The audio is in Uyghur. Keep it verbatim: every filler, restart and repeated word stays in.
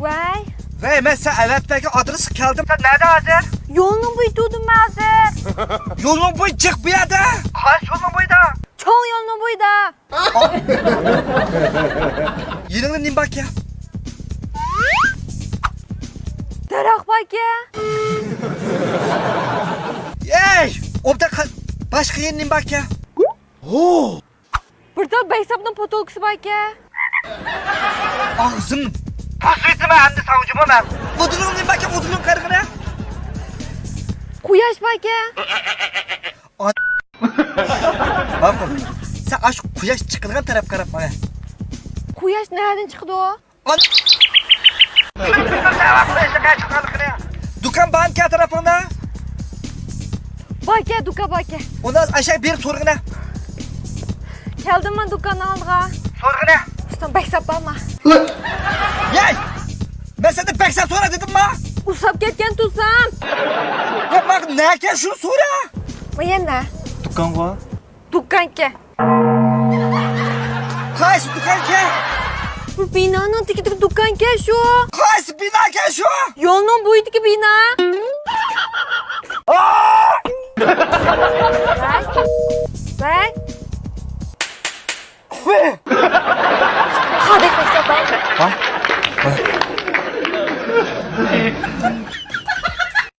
ۋەي. ۋەي، مەن سەن ئەۋەتمەككە ئادرېسقا كەلدىم. سەن نەدە ھازىر؟ يولنىڭ بويىدا تۇردۇم مەن ھازىر. يولنىڭ بويى جىق بۇ يەردە. قايسى يولنىڭ بويىدا؟ چوڭ يولنىڭ بويىدا. يېنىڭدا نېمە باركەن؟ دەرەخ باركەن. ئەي، ئوبدان قا-، باشقا يەردە نېمە باركەن؟ ھو! بىر تال بەكساپنىڭ پوتۇلكىسى باركەن. ئاغزىم بۇزۇۋېتىمەن ئەمدى ساڭا جۇمۇ مەن. ئۇدۇلۇڭ نېمە باركەن، ئۇدۇلۇڭ قارىغىنە. قۇياش باركەن. باققىن، سەن ئاشۇ قۇياش چىقىدىغان تەرەپكە قاراپ ماڭە. قۇياش نەدىن چىقىدۇ؟ دۇكان بارمىكەن تەرەپىڭدە؟ باركەن، دۇكان باركەن. ئۇندا ئاشاق بېرىپ سورىغىنە. كەلدىممۇ دۇكان ئالدىغا؟ سورىغىنە. ئۇستام، بەكساپ بارما؟ يەي! مەن سەندىن بەكساپ سورا دېدىمما؟ ئۇسساپ كەتكەن تۇرسام. يا، ماڭا نەكەن شۇ سورا؟ ما يەنە؟ دۇكانغا. دۇكانكەن. قايسى دۇكانكەن؟ بۇ بىنانىڭ تېگىدىكى دۇكانكەن شۇ. قايسى بىناكەن شۇ؟ يولنىڭ بويىدىكى بىنا. ۋەي. ۋەي.